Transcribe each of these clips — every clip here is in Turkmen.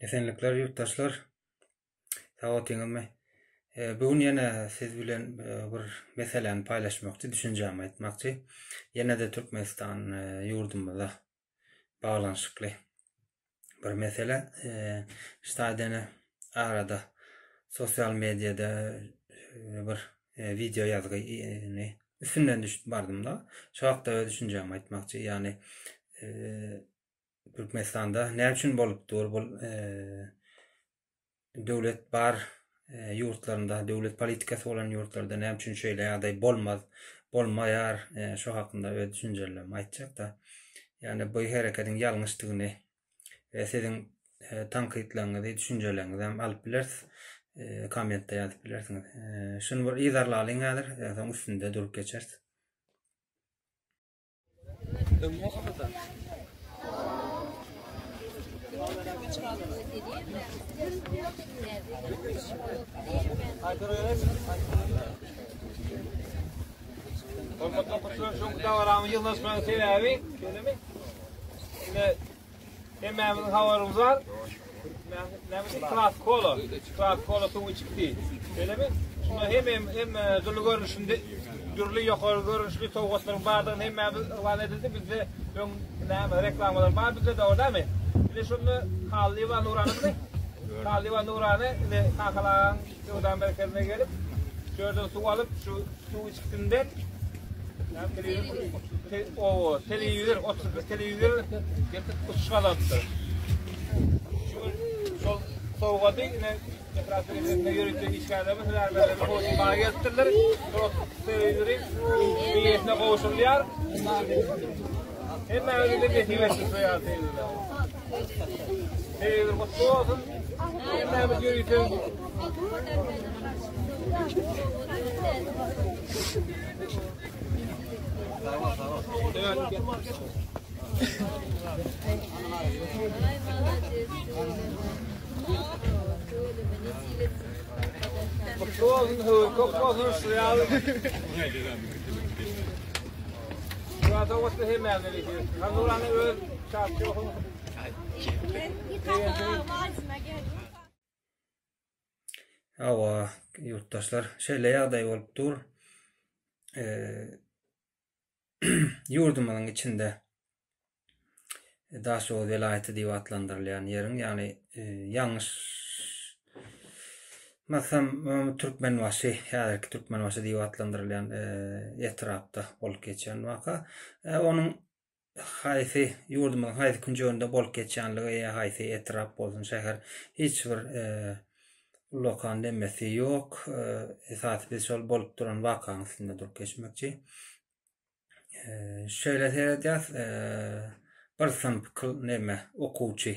Esenlikler ýurtdaşlar. Sag otyňyzmy? Bu gün ýene siz bilen bir meseläni paýlaşmakçy, düşünjämi aýtmakçy. Ýene-de Türkmenistan ýurdumyza baglanyşykly bir mesele. Şu taýdan arada sosial mediada bir wideo ýazgyny üstünden düşüp bardym-da. Şu hakda öz düşünjämi aýtmakçy. Ýagny Türkmenistanda näme üçin bolup dur bul döwlet bar ýurtlarynda döwlet politikasy bolan ýurtlarda näme üçin şeýle ýagdaý bolmaz bolmaýar şo hakynda öz düşünjelerimi aýtjakda ýagny bu hereketiň ýalňyşdygyny we siziň tankytlaryňyzy düşünjeleriňizi hem alyp bileris kommentde ýazyp bilersiňiz şuny bir yzarlalyň häzir soň üstünde durup geçeris. Hormatly okyjylar, şu günki dabaramyz ýygnaşmagyň sebäbi, şeýlemi? Ine, Hemmämiziň habarymyz bar. Näme Klas kola. Klas kola suw içipdi. Şeýlemi? Şunda hem hem hem e, dürli görnüşinde dürli ýokary görnüşli sowgatlaryň bardygyny hemmämiz yglan edildi. Bizde öň näme reklamalar bar bizde dogry dälmi? Ine şunda Hallyýewa Nuranymy? Hallyýewa Nurany ine Kakalaň söwda merkezine gelip, şu ýerden suw alyp, şu suw içgisinden Owo, telewizor, 31 telewizor uçuş gazanypdyr. Şu gün şol sowgady ine etrap belediyesinde ýörite işgärlerimiz, hünärmenlerimiz gowşurmaga gelipdirler. Şol telewizory eýesine gowşurylýar. Hemmämize nesip etsin şu ýaly telewizor. Telewizor gutly bolsun. Hemmämiz ýörite Kutlu olsun, höwür köp olsun, şu ýaly. Şu ýaly hemmämize nesip etsin. Nurany öz şahsy Hawa, ýurtdaşlar, şeýle ýagdaý bolup dur. Ýurdumyzyň içinde Daşoguz welaýaty diýip atlandyrylýan ýeriň, ýagny ýalňyşmasam Türkmenbaşy, häzirki Türkmenbaşy diýip atlandyrylýan etrapda bolup geçen waka. Onuň haýsy ýurdumyzyň haýsy künjeginde bolup geçýänligi ýa haýsy etrap bolsun şäher hiç bir ullakan nemesi ýok. Esasy biz şol bolup duran wakanyň üstünde durup geçmekçi. Şeýle seredýäs, bir synp neme okuwçy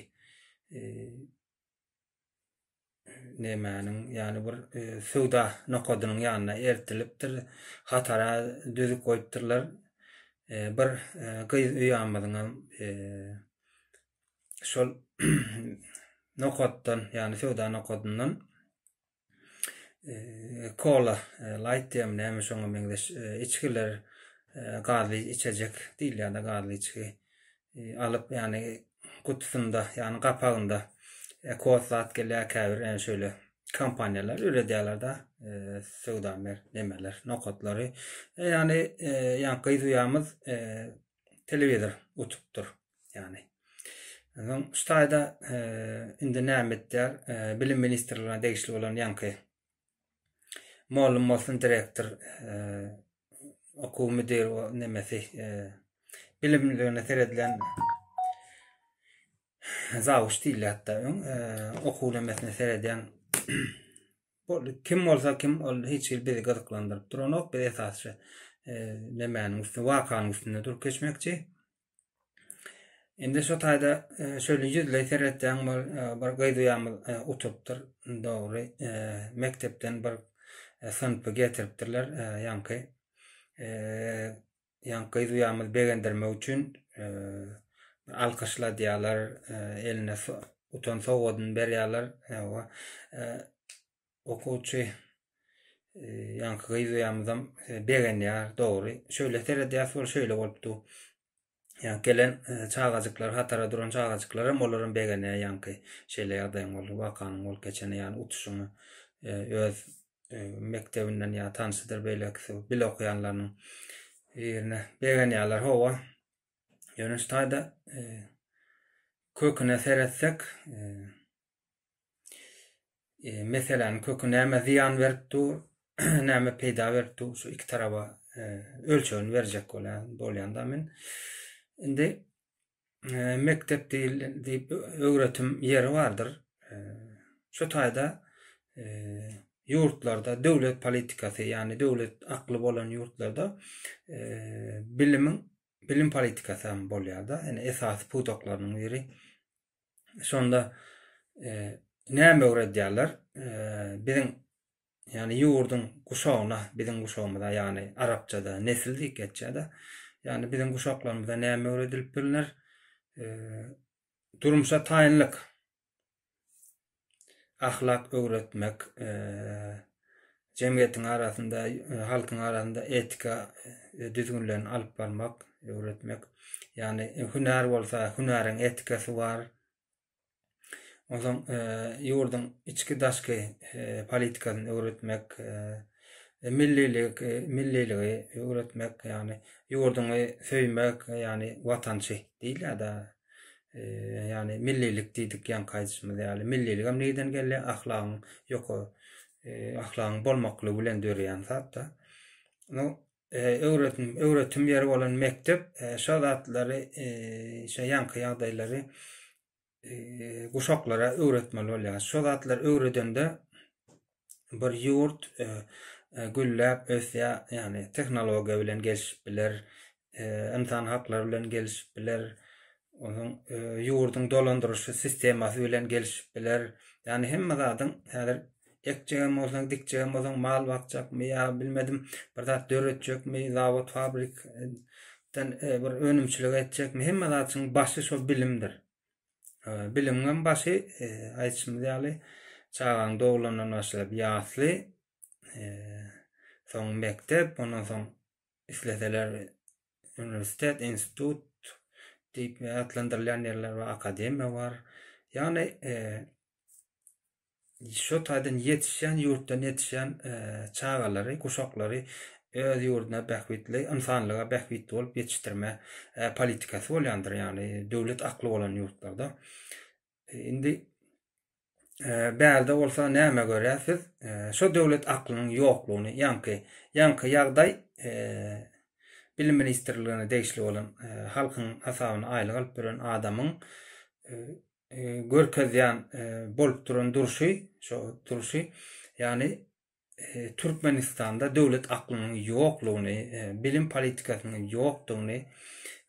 nemäniň, ýagny bir söwda nokadynyň ýanyna eltilipdir, hatara düzüp goýupdyrlar. Bir gyz uýamyzyňam şol nokatdan, ýagny söwda nokadyndan kola, laýt diýýärmi näme şoňa meňzeş içgiler, gazly içejek diýilýär-de gazly içgi alyp, ýagny gutusynda, ýagny gapagynda kod zat gelýär käbir ýagny şeýle kompaniýalar üredýärler-de söwda nemeler, nokatlary. Ýagny ýaňky gyz uýamyz telewizor utupdyr. Ýagny. Onsoň şu taýda indi näme etýär? Bilim ministrligine degişli bolan ýaňky mollum bolsun direktor okuw müdiri nemesi bilimliligine seredilen zawuç diýilýär hatda öň okuw nemesine seredýän Kim bolsa kim ol hiç hili bizi gyzyklandyryp duranok. Biz esasy nemäniň üstünde, wakanyň üstünde durup geçmekçi. Indi şu taýda şöyle ýüzleý seretseň bir bir gyz uýamyz utupdyr. Dogry, mekdepden bir synpy getiripdirler, ýaňky Ýaňky gyz uýamyzy begendirmek üçin alkyşladýarlar, eline utan sowgadyny berýärler. Hawa. Okuwçy ýaňky gyz uýamyzam begenýär, dogry. Şöyle seredýäs, ol şeýle bolupdy. Ýa gelen çagajyklar, hatara duran çagajyklar hem olaram begenýär ýaňky şeýle ýagdaýyň boldy, wakanyň bolup geçeni ýagny utuşyňy öz mekdebinden ýa tanşydyr beýlekisi bile okaýanlarynyň birine begenýärler hawa. Ýöne şu taýda köküne seretsek meseläniň köki näme zyýan berip dur, näme peýda berip dur, şu iki taraba ölçegini berjek bolýan, bolýan-da men. Indi mekdep diýip öwretim ýeri bardyr. Şu taýda ýurtlarda döwlet politikasy, ýagny döwlet akly bolan ýurtlarda bilimiň bilim politikasy hem bolýar-da, ýani esasy pudaklarynyň biri. Şonda näme öwredýärler? Biziň ýagny ýurduň guşagyna, biziň guşagymyza, ýagny arapçada nesil diýip geçýär-de. Ýagny biziň guşaklarymyza näme öwredilip bilner? Durmuşa taýynlyk. Ahlak öwretmek, jemgyýetiň arasynda, halkyň arasynda etika düzgünlerini alyp barmak, öwretmek. Ýagny hünär bolsa, hünäriň etikasy bar. Onsoň ýurduň içki-daşky politikasyny öwretmek, millilik, milliligi öwretmek, ýagny ýurduňy söýmek, ýagny watançy diýilýär-de. Ýagny millilik diýdik ýaňky aýdyşymyz ýaly. Millilik hem nirden gelýär? Ahlagyň ýokary, ahlagyň bolmaklygy bilen döreýän zat-da. No, öwretim, öwretim ýeri bolan mekdep şo zatlary, şo ýaňky ýagdaýlary guşaklara öwretmeli bolýar. Şo zatlary öwredende bir ýurt gülläp ösýär, ýagny tehnologiýa bilen gelşip biler, ynsan haklary bilen gelşip biler, onuň ýurduň dolandyryşy sistemasy bilen gelşip biler. Ýagny hemme zadyň häzir ekjegem bolsaň, dikjegem bolsaň, mal bakjakmy ýa bilmedim, bir zat döretjekmi, zawod, fabrikden bir önümçilik etjekmi, hemme zadyň başy şol bilimdir. Bilimiňem başy aýdyşymyz ýaly çagaň doglandan başlap ýasly, soň mekdep, ondan soň isleseler uniwersitet, institut diýip atlandyrylýan ýerler bar, akademiýa bar. Ýagny Şo taýdan ýetişýän, ýurtdan ýetişýän çagalary, guşaklary öz ýurduna bähbitli, ynsanlyga bähbitli bolup ýetişdirme politikasy bolýandyr, ýagny döwlet akly bolan ýurtlarda. Indi bärde bolsa näme görýäs biz? Şo döwlet aklynyň ýoklugyny, ýaňky, ýaňky ýagdaý Bilim ministrligine degişli bolan halkyň hasabyna aýlyk alyp ýören adamyň görkezýän bolup duran durşy, şo durşy, ýagny Türkmenistanda döwlet aklynyň ýoklugyny, bilim politikasynyň ýokdugyny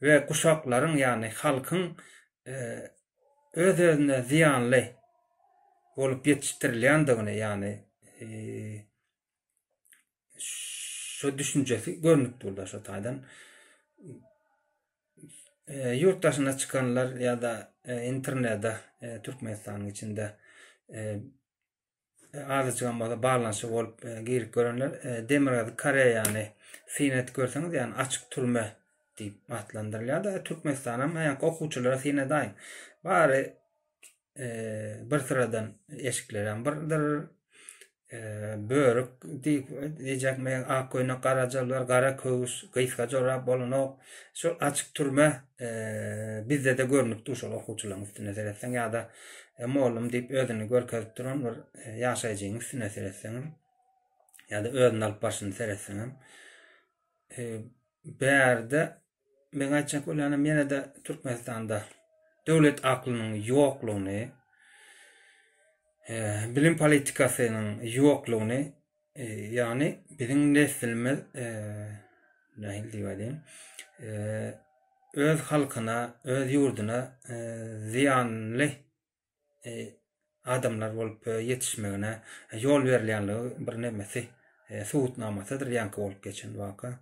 we guşaklaryň, ýagny halkyň öz-özüne zyýanly bolup ýetişdirilýändigini, ýagny şo düşünjesi görnüp durda şo taýdan. Ýurt daşyna çykanlar ýa-da internete Türkmenistanyň içinde azajygam bolsa baglanyşygy bolup girip görenler Demirgazyk Koreýany syn edip görseňiz, ýagny açyk türme diýip atlandyrylýar-da, Türkmenistanam ýaňky okuwçylara syn edäýiň. Bary bir syradan eşiklerem birdir. Börük diýip diýjek men ak köýnek, gara jalbar, gara köwüş, gysga jorap bolanok. Şol açyk türme bizde-de görnüp dur şol okuwçylaryň üstüne seretseň ýa-da mollum diýip özüni görkezip duran bir ýaşaýjynyň üstüne seretseňem ýa-da özüni alyp barşyny seretseňem bärde Meň aýtjak bolýanym ýene-de Türkmenistanda döwlet aklynyň ýoklugyny, bilim politikasynyň ýoklugyny, ýagny biziň neslimiz nähili diýip aýdaýyn, öz halkyna, öz ýurduna zyýanly adamlar bolup ýetişmegine ýol berilýänligi bir nemesi, subutnamasydyr ýaňky bolup geçen waka.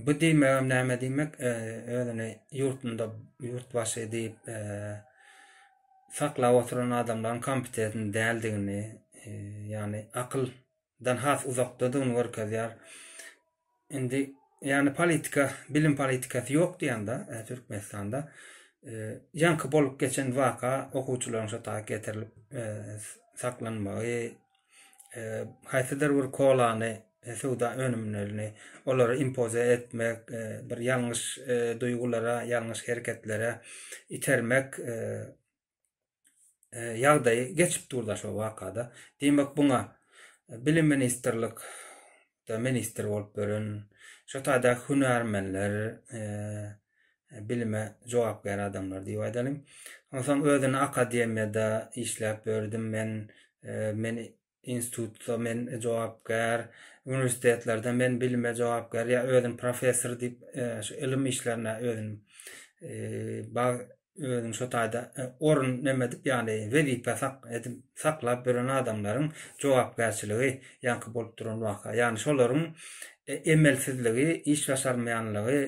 Bu diýmegem näme diýmek, özüni ýurtunda ýurtbaşy diýip saklap oturan adamlaryň kompetent däldigini, ýagny akyldan has uzakdadygyny görkezýär. Indi. ýagny politika, bilim politikasy ýok diýende Türkmenistanda ýaňky bolup geçen waka okuwçylaryň şo taýy getirilip saklanmagy, haýsydyr bir kolany, söwda önümlerini olara impoze etmek, bir ýalňyş duýgulara, ýalňyş hereketlere itermek ýagdaýy geçip dur-da şo wakada. Diýmek, buňa Bilim ministrlikde ministr bolup ýören, şo taýdaky hünärmenler, bilime jogapkär adamlar diýip aýdalyň. Onsoň özüni akademiýada işläp ýördüm men, men institutda men jogapkär, uniwersitetlerde men bilime jogapkär ýa özüni professor diýip şu ylym işlerine özüni özüni şo taýda orun neme edip ýagny wezipe sak edip saklap ýören adamlaryň jogapkärçiligi ýaňky bolup duran waka. Ýagny şolaryň emelsizligi, iş başarmaýanlygy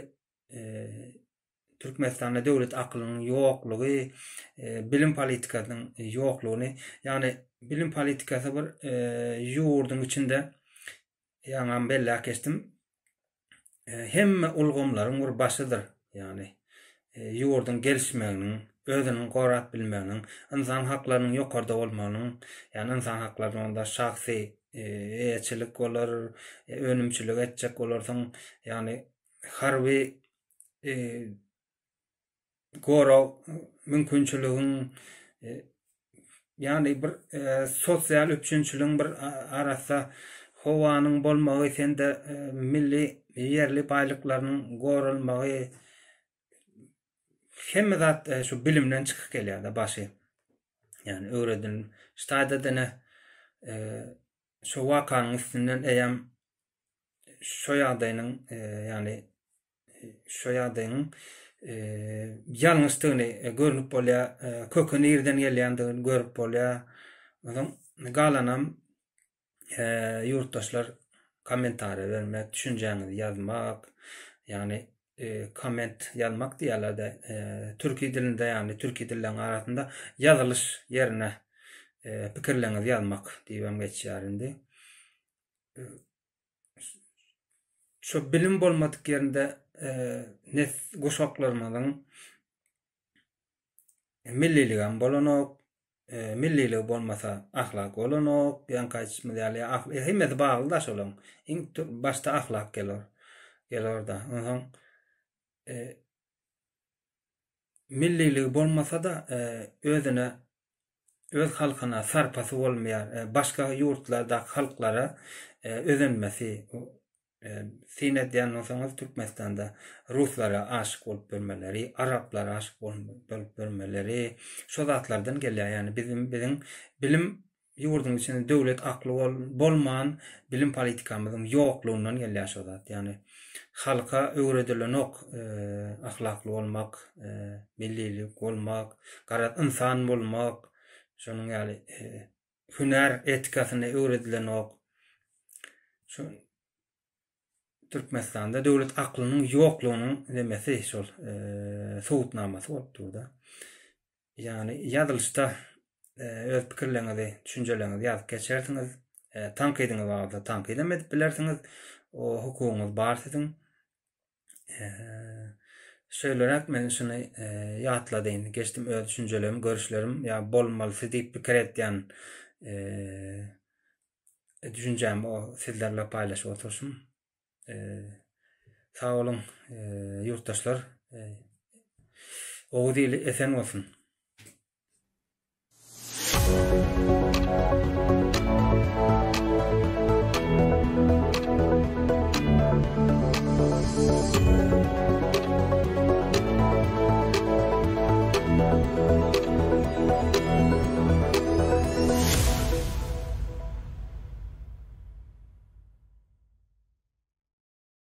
Türkmenistanda döwlet akylynyň ýoklugy, bilim politikasynyň ýoklugyny, ýagny bilim politikasy bir ýurduň içinde ýaňam belläp geçdim. Hemme ulgamlaryň bir başydyr. Ýagny ýurduň gelişmeginiň, özüniň gorap bilmeginiň, ynsan haklarynyň ýokarda bolmagynyň, ýagny ynsan haklary onda şahsy eýeçilik bolar, önümçilik etjek bolarsyň, ýagny harby gorag mümkinçiligiň ýagny bir sosial üpjünçiligiň bir arassa howanyň bolmagy sende milli ýerli baýlyklarynyň goralmagy hemme zat şu bilimden çykyp gelýär-de başy. Ýagny öwredil şu taýda dene şu wakanyň üstünden eýýäm şo ýagdaýynyň ýagny şo ýagdaýyň ýalňyşdygyny görnüp bolýar, köki nirden gelýändigini görüp bolýar. Onsoň galanam ýurtdaşlar kommentariýa bermek, düşünjäňizi ýazmak, ýagny komment ýazmak diýýärler-de, türki dilinde, ýagny türki dilleriň arasynda ýazylyş ýerine pikirleriňizi ýazmak diýibem geçýär indi. Şo bilim bolmadyk ýerinde nes guşaklarymyzyň milliligem bolanok, milliligi bolmasa ahlak bolanok, ýaňky aýdyşymyz ýaly hemmesi bagly-da şolaň. Iň başda ahlak geler. Geler-de. Onsoň milliligi bolmasa-da özüne öz halkyna sarpasy bolmaýar, başga ýurtlardaky halklara özenmesi syn edýän bolsaňyz Türkmenistanda ruslara aşyk bolup ýörmeleri, araplara aşyk bolup ýörmeleri şo zatlardan gelýär. Ýagny biziň biziň bilim Ýurduň içinde döwlet akly bolman bilim politikamyzyň ýoklugyndan gelýär şo zat. Ýagny halka öwredilenok ahlakly bolmak, millilik bolmak, garaz ynsan bolmak, şonuň ýaly hünär etikasyny öwredilenok. Şu Türkmenistanda döwlet aklynyň ýoklugynyň nemesi şol subutnamasy bolup dur-da. Ýagny ýazylyşda öz pikirleriňizi, düşünjeleriňizi ýazyp geçersiňiz. Tankydyňyz bar bolsa tankydam edip bilersiňiz. O hukugyňyz bar siziň. Şeýleräk men şuny ýatladyn. Geçdim öz düşünjelerim, görüşlerim ýa bolmalysy diýip pikir edýän düşünjämi o sizler bilen paýlaşyp oturyşym. Sag boluň ýurtdaşlar. Oguz ili esen bolsun.